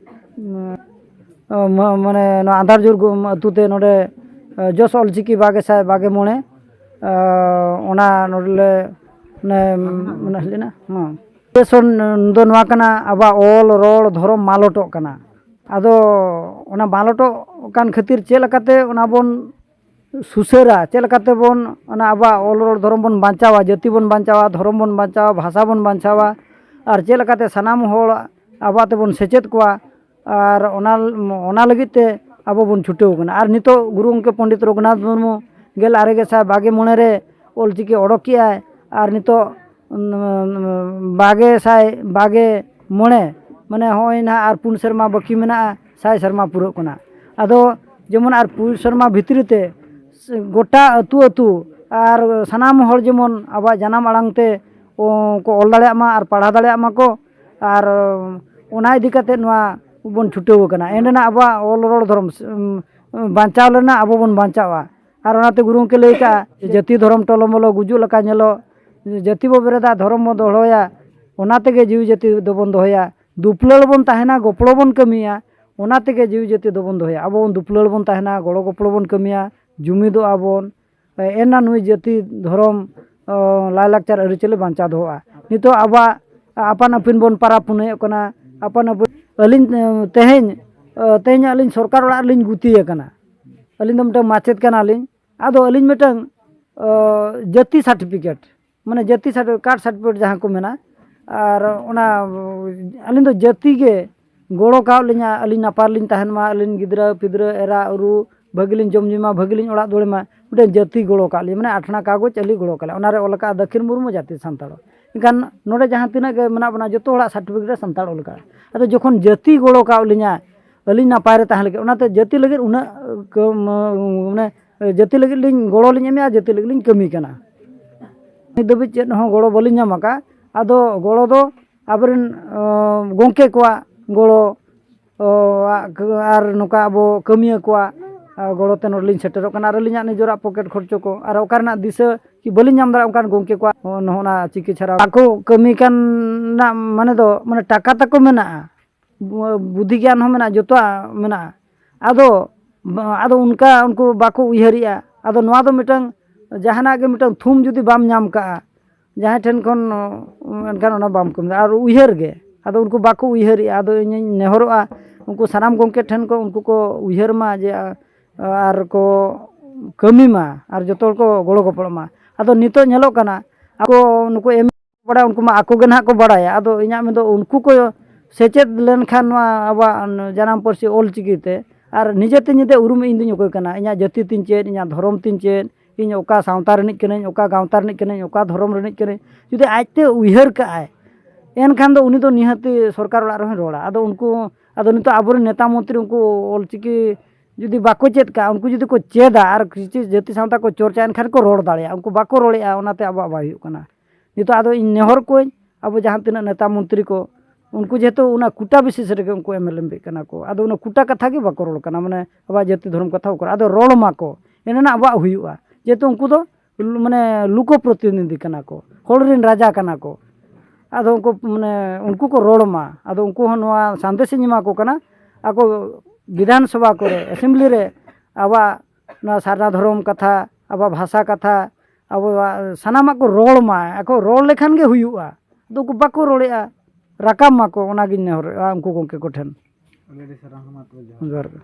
ᱩᱢ, ᱚ, ᱢᱟ-, ᱢᱟᱱᱮ ᱱᱚᱣᱟ ᱟᱱᱫᱷᱟᱨ ᱡᱷᱩᱨ ᱜᱩ-, ᱟᱹᱛᱩ ᱛᱮ ᱱᱚᱰᱮ, ᱚ, ᱡᱚᱥ ᱚᱞᱪᱤᱠᱤ ᱵᱟᱜᱮ ᱥᱟᱭ ᱵᱟᱜᱮ ᱢᱚᱬᱮ, ᱚ, ᱚᱱᱟ ᱱᱚᱰᱮ ᱞᱮ, ᱢᱟᱱᱮ, ᱢᱟᱱᱮ ᱦᱮᱡ ᱞᱮᱱᱟ᱾ ᱦᱚᱸ᱾ ᱥᱚᱱ ᱫᱚ ᱱᱚᱣᱟ ᱠᱟᱱᱟ, ᱟᱵᱚᱣᱟᱜ ᱚᱞ, ᱨᱚᱲ, ᱫᱷᱚᱨᱚᱢ ᱢᱟᱞᱚᱴᱚᱜ ᱠᱟᱱᱟ᱾ ᱟᱫᱚ ᱚᱱᱟ ᱢᱟᱞᱚᱴᱚᱜ ᱠᱟᱱ ᱠᱷᱟᱹᱛᱤᱨ ᱪᱮᱫ ᱞᱮᱠᱟᱛᱮ ᱚᱱᱟ ᱵᱚᱱ ᱥᱩᱥᱟᱹᱨᱟ, ᱪᱮᱫ ᱞᱮᱠᱟᱛᱮ ᱵᱚᱱ ᱚᱱᱟ ᱟᱵᱚᱣᱟᱜ ᱚᱞ, ᱨᱚᱲ, ᱫᱷᱚᱨᱚᱢ ᱵᱚᱱ ᱵᱟᱧᱪᱟᱣᱟ, ᱡᱟᱹᱛᱤ ᱵᱚᱱ ᱵᱟᱧᱪᱟᱣᱟ, ᱫᱷᱚᱨᱚᱢ ᱵᱚᱱ ᱵᱟᱧᱪᱟᱣᱟ, ᱵᱷᱟᱥᱟ ᱵᱚᱱ ᱵᱟᱧᱪᱟᱣᱟ, ᱟᱨ ᱪᱮᱫ ᱞᱮᱠᱟᱛᱮ ᱥᱟᱱᱟᱢ ᱦᱚᱲ ᱟᱵᱚᱣᱟᱜ ᱛᱮᱵᱚᱱ ᱥᱮᱪᱮᱫ ᱠᱚᱣᱟ, ᱟᱨ ᱚᱱᱟ, ᱚᱱᱟ ᱞᱟᱹᱜᱤᱫ ᱛᱮ ᱟᱵᱚ ᱵᱚᱱ ᱪᱷᱩᱴᱟᱹᱣ ᱠᱟᱱᱟ᱾ ᱟᱨ ᱱᱤᱛᱚᱜ ᱜᱩᱨᱩ ᱜᱚᱢᱠᱮ ᱯᱚᱱᱰᱤᱛ ᱨᱚᱜᱷᱩᱱᱟᱛᱷ ᱢᱩᱨᱢᱩ ᱜᱮᱞ ᱟᱨᱮ ᱜᱮᱥᱟᱭ ᱵᱟᱜᱮ ᱢᱚᱬᱮ ᱨᱮ ᱚᱞᱪᱤᱠᱤ ᱚᱰᱚᱠ ᱠᱮᱜᱼᱟᱭ, ᱟᱨ ᱱᱤᱛᱚᱜ ᱩᱸ, ᱵᱟᱜᱮ ᱥᱟᱭ ᱵᱟᱜᱮ ᱢᱚᱬᱮ, ᱢᱟᱱᱮ ᱦᱚᱸᱜᱼᱚᱭ ᱱᱟᱦᱟᱜ ᱟᱨ ᱯᱩᱱ ᱥᱮᱨᱢᱟ ᱵᱟᱹᱠᱤ ᱢᱮᱱᱟᱜᱼᱟ, ᱥᱟᱭ ᱥᱮᱨᱢᱟ ᱯᱩᱨᱟᱹᱜ ᱠᱟᱱᱟ᱾ ᱟᱫᱚ ᱡᱮᱢᱚᱱ ᱟᱨ ᱯᱩᱱ ᱥᱮᱨᱢᱟ ᱵᱷᱤᱛᱨᱤ ᱛᱮ ᱜᱚᱴᱟ ᱟᱹᱛᱩ ᱟᱹᱛᱩ ᱟᱨ ᱥᱟᱱᱟᱢ ᱦᱚᱲ ᱡᱮᱢᱚᱱ ᱟᱵᱚᱣᱟᱜ ᱡᱟᱱᱟᱢ ᱟᱲᱟᱝ ᱛᱮ ᱠᱚ ᱚᱞ ᱫᱟᱲᱮᱭᱟᱜ ᱢᱟ ᱟᱨ ᱯᱟᱲᱦᱟᱣ ᱫᱟᱲᱮᱭᱟᱜ ᱢᱟᱠᱚ, ᱟᱨ ᱚᱱᱟ ᱤᱫᱤ ᱠᱟᱛᱮ ᱱᱚᱣᱟ ᱵᱚᱱ ᱪᱷᱩᱴᱟᱹᱣ ᱟᱠᱟᱱᱟ᱾ ᱮᱱ ᱨᱮᱱᱟᱜ ᱟᱵᱚᱣᱟᱜ ᱚᱞ ᱨᱚᱲ ᱫᱷᱚᱨᱚᱢ ᱵᱟᱧᱪᱟᱣ ᱞᱮᱱᱟ, ᱟᱵᱚ ᱵᱚᱱ ᱵᱟᱧᱪᱟᱣᱟ᱾ ᱟᱨ ᱚᱱᱟᱛᱮ ᱜᱩᱨᱩ ᱜᱚᱢᱠᱮ ᱞᱟᱹᱭ ᱠᱟᱜᱼᱟ, ᱡᱟᱹᱛᱤ ᱫᱷᱚᱨᱚᱢ ᱴᱚᱞᱚᱢᱚᱞᱚ ᱜᱩᱡᱩᱜ ᱞᱮᱠᱟ ᱧᱮᱞᱚᱜ, ᱡᱟᱹᱛᱤ ᱵᱚ ᱵᱮᱨᱮᱫᱟ, ᱫᱷᱚᱨᱚᱢ ᱵᱚ ᱫᱚᱦᱚᱭᱟ, ᱚᱱᱟ ᱛᱮᱜᱮ ᱡᱤᱣᱤ ᱡᱟᱹᱛᱤ ᱫᱚᱵᱚᱱ ᱫᱚᱦᱚᱭᱟ᱾ ᱫᱩᱯᱞᱟᱹᱲ ᱵᱚᱱ ᱛᱟᱦᱮᱱᱟ, ᱜᱚᱯᱚᱲᱚ ᱵᱚᱱ ᱠᱟᱹᱢᱤᱭᱟ, ᱚᱱᱟ ᱛᱮᱜᱮ ᱡᱤᱣᱤ ᱡᱟᱹᱛᱤ ᱫᱚᱵᱚᱱ ᱫᱚᱦᱚᱭᱟ᱾ ᱟᱵᱚ ᱵᱚᱱ ᱫᱩᱯᱞᱟᱹᱲ ᱵᱚᱱ ᱛᱟᱦᱮᱱᱟ, ᱜᱚᱲᱚ ᱜᱚᱯᱚᱲᱚ ᱵᱚᱱ ᱠᱟᱹᱢᱤᱭᱟ, ᱡᱩᱢᱤᱫᱚᱜᱼᱟ ᱵᱚᱱ, ᱮᱱᱟ ᱱᱩᱭ ᱡᱟᱹᱛᱤ ᱫᱷᱚᱨᱚᱢ, ᱚ, ᱞᱟᱭᱼᱞᱟᱠᱪᱟᱨ ᱟᱹᱨᱤᱪᱟᱹᱞᱤ ᱵᱟᱧᱪᱟᱣ ᱫᱚᱦᱚᱜᱼᱟ᱾ ᱱᱤᱛᱚᱜ ᱟᱵᱚᱣᱟᱜ ᱟᱯᱟᱱ ᱟᱹᱯᱤᱱ ᱵᱚᱱ ᱯᱟᱨᱟᱵᱽ ᱯᱩᱱᱟᱹᱭᱚᱜ ᱠᱟᱱᱟ, ᱟᱯᱟᱱ ᱟᱹᱯᱤᱱ᱾ ᱟᱹᱞᱤᱧ, ᱮ, ᱛᱮᱦᱮᱧ, ᱮ, ᱛᱮᱦᱮᱧ ᱟᱹᱞᱤᱧ ᱥᱚᱨᱠᱟᱨ ᱚᱲᱟᱜ ᱨᱮᱞᱤᱧ ᱜᱩᱛᱤ ᱟᱠᱟᱱᱟ᱾ ᱟᱹᱞᱤᱧ ᱫᱚ ᱢᱤᱫᱴᱟᱝ ᱢᱟᱪᱮᱫ ᱠᱟᱱᱟᱞᱤᱧ᱾ ᱟᱫᱚ ᱟᱹᱞᱤᱧ ᱢᱤᱫᱴᱟᱝ, ᱚ, ᱡᱟᱹᱛᱤ ᱥᱟᱨᱴᱤᱯᱷᱤᱠᱮᱴ, ᱢᱟᱱᱮ ᱡᱟᱹᱛᱤ ᱥᱟᱨᱴᱤ-, ᱠᱟᱨᱰ ᱥᱟᱨᱴᱤᱯᱷᱤᱠᱮᱴ ᱡᱟᱦᱟᱸ ᱠᱚ ᱢᱮᱱᱟ, ᱟᱨ ᱚᱱᱟ, ᱟᱹᱞᱤᱧ ᱫᱚ ᱡᱟᱹᱛᱤ ᱜᱮ ᱜᱚᱲᱚ ᱠᱟᱣᱟᱫ ᱞᱤᱧᱟ, ᱟᱹᱞᱤᱧ ᱱᱟᱯᱟᱭ ᱨᱮᱞᱤᱧ ᱛᱟᱦᱮᱱ ᱢᱟ, ᱟᱹᱞᱤᱧ ᱜᱤᱫᱽᱨᱟᱹ ᱯᱤᱫᱽᱨᱟᱹ, ᱮᱨᱟ ᱩᱨᱩ ᱵᱷᱟᱹᱜᱤ ᱞᱤᱧ ᱡᱚᱢ ᱧᱩᱭ ᱢᱟ, ᱵᱷᱟᱹᱜᱤ ᱞᱤᱧ ᱚᱲᱟᱜ ᱫᱩᱣᱟᱹᱨ ᱢᱟ, ᱢᱤᱫᱴᱮᱱ ᱡᱟᱹᱛᱤ ᱜᱚᱲᱚ ᱠᱟᱜ ᱞᱤᱧᱟ, ᱢᱟᱱᱮ ᱟᱴᱷᱱᱟ ᱠᱟᱜᱚᱡᱽ ᱟᱹᱞᱤᱧ ᱜᱚᱲᱚ ᱠᱟᱜ ᱞᱤᱧᱟ, ᱚᱱᱟᱨᱮ ᱚᱞ ᱟᱠᱟᱫᱼᱟ ᱫᱟᱹᱠᱷᱤᱱ ᱢᱩᱨᱢᱩ ᱡᱟᱹᱛᱤ ᱥᱟᱱᱛᱟᱲ᱾ ᱮᱱᱠᱷᱟᱱ ᱱᱚᱰᱮ ᱡᱟᱦᱟᱸ ᱛᱤᱱᱟᱹᱜ ᱜᱮ ᱢᱮᱱᱟᱜ ᱵᱚᱱᱟ, ᱡᱚᱛᱚ ᱦᱚᱲᱟᱜ ᱥᱟᱨᱴᱤᱯᱷᱤᱠᱮᱴ ᱨᱮ ᱥᱟᱱᱛᱟᱲ ᱚᱞ ᱟᱠᱟᱫᱼᱟ᱾ ᱟᱫᱚ ᱡᱚᱠᱷᱚᱱ ᱡᱟᱹᱛᱤ ᱜᱚᱲᱚ ᱠᱟᱜ ᱞᱤᱧᱟ, ᱟᱹᱞᱤᱧ ᱱᱟᱯᱟᱭ ᱨᱮ ᱛᱟᱦᱮᱸ ᱞᱟᱹᱜᱤᱫ, ᱚᱱᱟᱛᱮ ᱡᱟᱹᱛᱤ ᱞᱟᱹᱜᱤᱫ ᱩᱱᱟᱹᱜ ᱠᱟᱹᱢ-, ᱢᱟᱱᱮ ᱡᱟᱹᱛᱤ ᱞᱟᱹᱜᱤᱫ ᱞᱤᱧ ᱜᱚᱲᱚ ᱞᱤᱧ ᱮᱢᱮᱜᱼᱟ, ᱡᱟᱹᱛᱤ ᱞᱟᱹᱜᱤᱫ ᱞᱤᱧ ᱠᱟᱹᱢᱤ ᱠᱟᱱᱟ᱾ ᱱᱤᱛ ᱫᱷᱟᱹᱵᱤᱡ ᱪᱮᱫ ᱦᱚᱸ ᱜᱚᱲᱚ ᱵᱟᱹᱞᱤᱧ ᱧᱟᱢ ᱟᱠᱟᱫᱼᱟ᱾ ᱟᱫᱚ ᱜᱚᱲᱚ ᱫᱚ ᱟᱵᱚᱨᱮᱱ, ᱚ, ᱜᱚᱢᱠᱮ ᱠᱚᱣᱟᱜ ᱜᱚᱲᱚ, ᱚ, ᱟᱨ ᱱᱚᱝᱠᱟ ᱟᱵᱚ ᱠᱟᱹᱢᱤᱭᱟᱹ ᱠᱚᱣᱟᱜ, ᱚ, ᱜᱚᱲᱚ ᱛᱮ ᱱᱚᱰᱮ ᱞᱤᱧ ᱥᱮᱴᱮᱨᱚᱜ ᱠᱟᱱᱟ᱾ ᱟᱨ ᱟᱹᱞᱤᱧᱟᱜ ᱱᱤᱡᱮᱨᱟᱜ ᱯᱚᱠᱮᱴ ᱠᱷᱚᱨᱪᱚ ᱠᱚ, ᱟᱨ ᱚᱠᱟ ᱨᱮᱱᱟᱜ ᱫᱤᱥᱟᱹ ᱠᱤ ᱵᱟᱹᱞᱤᱧ ᱧᱟᱢ ᱫᱟᱲᱮᱭᱟᱜᱼᱟ ᱚᱱᱠᱟᱱ ᱜᱚᱢᱠᱮ ᱠᱚᱣᱟᱜ, ᱚ, ᱱᱚᱜᱼᱚ ᱱᱟ ᱪᱤᱠᱤ ᱪᱷᱟᱨᱟᱣ᱾ ᱟᱠᱚ ᱠᱟᱹᱢᱤ ᱠᱟᱱ ᱨᱮᱱᱟᱜ ᱢᱟᱱᱮ ᱫᱚ, ᱢᱟᱱᱮ ᱴᱟᱠᱟ ᱛᱟᱠᱚ ᱢᱮᱱᱟᱜᱼᱟ, ᱵᱩ-, ᱵᱩᱫᱷᱤ ᱜᱮᱭᱟᱱ ᱦᱚᱸ ᱢᱮᱱᱟᱜᱼᱟ, ᱡᱚᱛᱚᱣᱟᱜ ᱢᱮᱱᱟᱜᱼᱟ᱾ ᱟᱫᱚ, ᱟᱫᱚ ᱚᱱᱠᱟ ᱩᱱᱠᱩ ᱵᱟᱠᱚ ᱩᱭᱦᱟᱹᱨᱮᱜᱼᱟ᱾ ᱟᱫᱚ ᱱᱚᱣᱟ ᱫᱚ ᱢᱤᱫᱴᱟᱝ, ᱡᱟᱦᱟᱱᱟᱜ ᱜᱮ ᱢᱤᱫᱴᱟᱝ ᱛᱷᱩᱢ ᱡᱩᱫᱤ ᱵᱟᱢ ᱧᱟᱢ ᱠᱟᱜᱼᱟ, ᱡᱟᱦᱟᱸᱭ ᱴᱷᱮᱱ ᱠᱷᱚᱱ, ᱮᱱᱠᱷᱟᱱ ᱚᱱᱟ ᱵᱟᱢ ᱠᱟᱹᱢᱤ ᱫᱟᱲᱮᱭᱟᱜᱼᱟ᱾ ᱟᱨ ᱩᱭᱦᱟᱹᱨ ᱜᱮ, ᱟᱫᱚ ᱩᱱᱠᱩ ᱵᱟᱠᱚ ᱩᱭᱦᱟᱹᱨᱮᱜᱼᱟ᱾ ᱟᱫᱚ ᱤᱧᱤᱧ ᱱᱮᱦᱚᱨᱚᱜᱼᱟ, ᱩᱱᱠᱩ ᱥᱟᱱᱟᱢ ᱜᱚᱢᱠᱮ ᱴᱷᱮᱱ ᱠᱚ ᱩᱱᱠᱩ ᱠᱚ ᱩᱭᱦᱟᱹᱨ ᱢᱟ ᱡᱮ, ᱟᱨ ᱠᱚ ᱠᱟᱹᱢᱤ ᱢᱟ, ᱟᱨ ᱡᱚᱛᱚ ᱦᱚᱲ ᱠᱚ ᱜᱚᱲᱚ ᱜᱚᱯᱚᱲᱚᱜ ᱢᱟ᱾ ᱟᱫᱚ ᱱᱤᱛᱚᱜ ᱧᱮᱞᱚᱜ ᱠᱟᱱᱟ, ᱟᱠᱚ ᱱᱩᱠᱩ ᱮᱢ ᱵᱟᱲᱟᱭᱟ, ᱩᱱᱠᱩ ᱢᱟ ᱟᱠᱚ ᱜᱮ ᱱᱟᱦᱟᱜ ᱠᱚ ᱵᱟᱲᱟᱭᱟ᱾ ᱟᱫᱚ ᱤᱧᱟᱹᱜ ᱢᱮᱱᱫᱚ ᱩᱱᱠᱩ ᱠᱚ ᱥᱮᱪᱮᱫ ᱞᱮᱱᱠᱷᱟᱱ ᱱᱚᱣᱟ ᱟᱵᱚᱣᱟᱜ ᱡᱟᱱᱟᱢ ᱯᱟᱹᱨᱥᱤ ᱚᱞ ᱪᱤᱠᱤ ᱛᱮ, ᱟᱨ ᱱᱤᱡᱮ ᱛᱮ ᱧᱤᱫᱟᱹ ᱩᱨᱩᱢ ᱤᱧ ᱫᱩᱧ ᱚᱠᱚᱭ ᱠᱟᱱᱟ, ᱤᱧᱟᱹᱜ ᱡᱟᱹᱛᱤ ᱛᱤᱧ ᱪᱮᱫ, ᱤᱧᱟᱹᱜ ᱫᱷᱚᱨᱚᱢ ᱛᱤᱧ ᱪᱮᱫ, ᱤᱧ ᱚᱠᱟ ᱥᱟᱶᱛᱟ ᱨᱤᱱᱤᱡ ᱠᱟᱹᱱᱟᱹᱧ, ᱚᱠᱟ ᱜᱟᱶᱛᱟ ᱨᱤᱱᱤᱡ ᱠᱟᱹᱱᱟᱹᱧ, ᱚᱠᱟ ᱫᱷᱚᱨᱚᱢ ᱨᱤᱱᱤᱡ ᱠᱟᱹᱱᱟᱹᱧ, ᱡᱩᱫᱤ ᱟᱡᱛᱮ ᱩᱭᱦᱟᱹᱨ ᱠᱟᱜᱼᱟᱭ, ᱮᱱᱠᱷᱟᱱ ᱫᱚ ᱩᱱᱤ ᱫᱚ ᱱᱤᱦᱟᱹᱛᱤ ᱥᱚᱨᱠᱟᱨ ᱚᱲᱟᱜ ᱨᱮᱦᱚᱸᱭ ᱨᱚᱲᱟ᱾ ᱟᱫᱚ ᱩᱱᱠᱩ, ᱟᱫᱚ ᱱᱤᱛᱚᱜ ᱟᱵᱚᱨᱮᱱ ᱱᱮᱛᱟ ᱢᱚᱱᱛᱨᱤ ᱩᱱᱠᱩ ᱚᱞ ᱪᱤᱠᱤ ᱡᱩᱫᱤ ᱵᱟᱠᱚ ᱪᱮᱫ ᱠᱟᱜᱼᱟ, ᱩᱱᱠᱩ ᱡᱩᱫᱤ ᱠᱚ ᱪᱮᱫᱟ ᱟᱨ ᱠᱤᱪᱷᱩ ᱡᱟᱹᱛᱤ ᱥᱟᱶᱛᱟ ᱠᱚ ᱪᱚᱨᱪᱟ, ᱮᱱᱠᱷᱟᱱ ᱠᱚ ᱨᱚᱲ ᱫᱟᱲᱮᱭᱟᱜᱼᱟ᱾ ᱩᱱᱠᱩ ᱵᱟᱠᱚ ᱨᱚᱲᱮᱜᱼᱟ, ᱚᱱᱟᱛᱮ ᱟᱵᱚᱣᱟᱜ ᱵᱟᱭ ᱦᱩᱭᱩᱜ ᱠᱟᱱᱟ᱾ ᱱᱤᱛᱚᱜ ᱟᱫᱚ ᱤᱧ ᱱᱮᱦᱚᱨ ᱠᱚᱣᱟᱧ, ᱟᱵᱚ ᱡᱟᱦᱟᱸ ᱛᱤᱱᱟᱹᱜ ᱱᱮᱛᱟ ᱢᱚᱱᱛᱨᱤ ᱠᱚ, ᱩᱱᱠᱩ ᱡᱮᱦᱮᱛᱩ ᱚᱱᱟ ᱠᱩᱴᱟ ᱵᱤᱥᱮᱥ ᱨᱮᱜᱮ ᱩᱱᱠᱩ ᱮᱢ ᱮᱞ ᱮᱢ ᱯᱤᱜ ᱠᱟᱱᱟ ᱠᱚ, ᱟᱫᱚ ᱚᱱᱟ ᱠᱩᱴᱟ ᱠᱟᱛᱷᱟ ᱜᱮ ᱵᱟᱠᱚ ᱨᱚᱲ ᱠᱟᱱᱟ, ᱢᱟᱱᱮ ᱟᱵᱚᱣᱟᱜ ᱡᱟᱹᱛᱤ ᱫᱷᱚᱨᱚᱢ ᱠᱟᱛᱷᱟ ᱵᱟᱠᱚ ᱨᱚᱲ, ᱟᱫᱚ ᱨᱚᱲ ᱢᱟᱠᱚ, ᱮᱱᱮᱱᱟᱜ ᱟᱵᱚᱣᱟᱜ ᱦᱩᱭᱩᱜᱼᱟ᱾ ᱡᱮᱦᱮᱛᱩ ᱩᱱᱠᱩ ᱫᱚ ᱞᱩ-, ᱢᱟᱱᱮ ᱞᱩᱠᱚ ᱯᱨᱚᱛᱤᱱᱤᱫᱷᱤ ᱠᱟᱱᱟ ᱠᱚ, ᱦᱚᱲ ᱨᱮᱱ ᱨᱟᱡᱟ ᱠᱟᱱᱟ ᱠᱚ᱾ ᱟᱫᱚ ᱩᱱᱠᱩ, ᱢᱟᱱᱮ ᱩᱱᱠᱩ ᱠᱚ ᱨᱚᱲ ᱢᱟ, ᱟᱫᱚ ᱩᱱᱠᱩ ᱦᱚᱸ ᱱᱚᱣᱟ ᱥᱟᱸᱫᱮᱥ ᱤᱧ ᱮᱢᱟ ᱠᱚ ᱠᱟᱱᱟ, ᱟᱠᱚ ᱵᱤᱫᱷᱟᱱ ᱥᱚᱵᱷᱟ ᱠᱚᱨᱮ, ᱮᱥᱮᱢᱵᱞᱤ ᱨᱮ ᱟᱵᱚᱣᱟᱜ ᱱᱚᱣᱟ ᱥᱟᱨᱱᱟ ᱫᱷᱚᱨᱚᱢ ᱠᱟᱛᱷᱟ, ᱟᱵᱚᱣᱟᱜ ᱵᱷᱟᱥᱟ ᱠᱟᱛᱷᱟ, ᱟᱵᱚᱣᱟᱜ ᱥᱟᱱᱟᱢᱟᱜ ᱠᱚ ᱨᱚᱲ ᱢᱟ, ᱟᱠᱚ ᱨᱚᱲ ᱞᱮᱠᱷᱟᱱ ᱜᱮ ᱦᱩᱭᱩᱜᱼᱟ᱾ ᱟᱫᱚ ᱩᱱᱠᱩ ᱵᱟᱠᱚ ᱨᱚᱲᱮᱫᱼᱟ, ᱨᱟᱠᱟᱵ ᱢᱟᱠᱚ, ᱚᱱᱟᱜᱤᱧ ᱱᱮᱦᱚᱨᱚᱜᱼᱟ ᱩᱱᱠᱩ ᱜᱚᱢᱠᱮ ᱠᱚᱴᱷᱮᱱ᱾ ᱟᱹᱰᱤ ᱟᱹᱰᱤ ᱥᱟᱨᱦᱟᱣ, ᱢᱟ ᱛᱚᱵᱮ ᱡᱚᱦᱟᱨ᱾ ᱡᱚᱦᱟᱨ ᱜᱮ᱾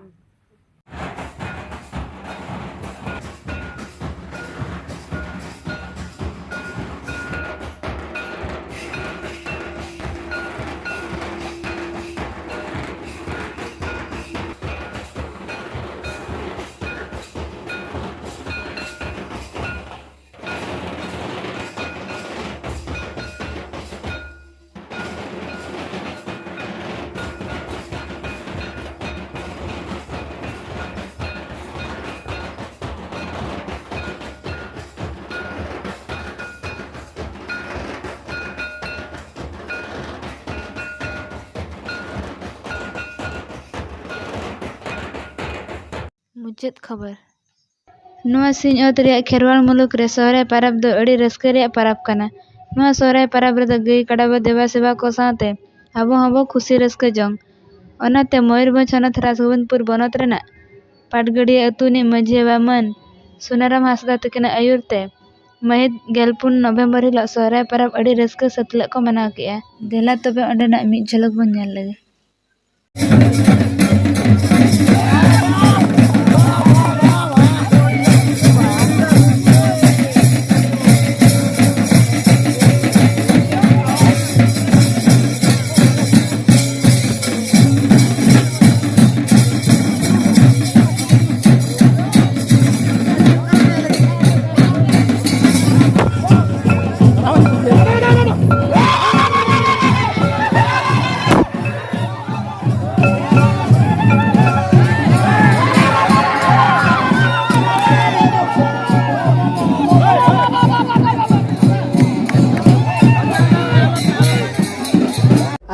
ᱢᱩᱪᱟᱹᱫ ᱠᱷᱚᱵᱚᱨ᱾ ᱱᱚᱣᱟ ᱥᱤᱧᱚᱛ ᱨᱮᱭᱟᱜ ᱠᱷᱮᱨᱣᱟᱲ ᱢᱩᱞᱩᱠ ᱨᱮ ᱥᱚᱦᱨᱟᱭ ᱯᱟᱨᱟᱵᱽ ᱫᱚ ᱟᱹᱰᱤ ᱨᱟᱹᱥᱠᱟᱹ ᱨᱮᱭᱟᱜ ᱯᱟᱨᱟᱵᱽ ᱠᱟᱱᱟ᱾ ᱱᱚᱣᱟ ᱥᱚᱦᱨᱟᱭ ᱯᱟᱨᱟᱵᱽ ᱨᱮᱫᱚ ᱜᱟᱹᱭ ᱠᱟᱰᱟ ᱵᱚ ᱫᱮᱵᱟ ᱥᱮᱵᱟ ᱠᱚ ᱥᱟᱶᱛᱮ ᱟᱵᱚ ᱦᱚᱸᱵᱚ ᱠᱷᱩᱥᱤ ᱨᱟᱹᱥᱠᱟᱹ ᱡᱚᱝ᱾ ᱚᱱᱟᱛᱮ ᱢᱚᱭᱩᱨᱵᱷᱚᱸᱡᱽ ᱦᱚᱱᱚᱛ ᱨᱟᱡᱽᱜᱳᱵᱤᱱᱫᱽᱯᱩᱨ ᱵᱚᱱᱚᱛ ᱨᱮᱱᱟᱜ ᱯᱟᱴᱜᱟᱹᱰᱤᱭᱟᱹ ᱟᱹᱛᱩ ᱨᱤᱱᱤᱡ ᱢᱟᱹᱡᱷᱤ ᱵᱟᱵᱟ ᱢᱟᱹᱱ ᱥᱩᱱᱟᱨᱟᱢ ᱦᱟᱸᱥᱫᱟ ᱛᱟᱹᱠᱤᱱᱟᱜ ᱟᱹᱭᱩᱨ ᱛᱮ ᱢᱟᱹᱦᱤᱛ ᱜᱮᱞ ᱯᱩᱱ ᱱᱚᱵᱷᱮᱢᱵᱚᱨ ᱦᱤᱞᱳᱜ ᱥᱚᱦᱨᱟᱭ ᱯᱟᱨᱟᱵᱽ ᱟᱹᱰᱤ ᱨᱟᱹᱥᱠᱟᱹ ᱥᱟᱹᱛᱞᱟᱹᱜ ᱠᱚ ᱢᱟᱱᱟᱣ ᱠᱮᱜᱼᱟ᱾ ᱫᱮᱞᱟ ᱛᱚᱵᱮ ᱚᱸᱰᱮᱱᱟᱜ ᱢᱤᱫ ᱡᱷᱟᱞᱚᱠ ᱵᱚᱱ ᱧᱮᱞ ᱞᱮᱜᱮ᱾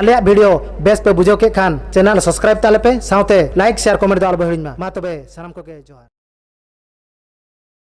ᱟᱞᱮᱭᱟᱜ video ᱵᱮᱥ ᱯᱮ ᱵᱩᱡᱷᱟᱹᱣ ᱠᱮᱫ ᱠᱷᱟᱱ channel subscribe ᱛᱟᱞᱮ ᱯᱮ, ᱥᱟᱶᱛᱮ like, share, comment ᱫᱚ ᱟᱞᱚ ᱯᱮ ᱦᱤᱲᱤᱧ ᱢᱟ᱾ ᱢᱟ ᱛᱚᱵᱮ ᱥᱟᱱᱟᱢ ᱠᱚᱜᱮ ᱡᱚᱦᱟᱨ᱾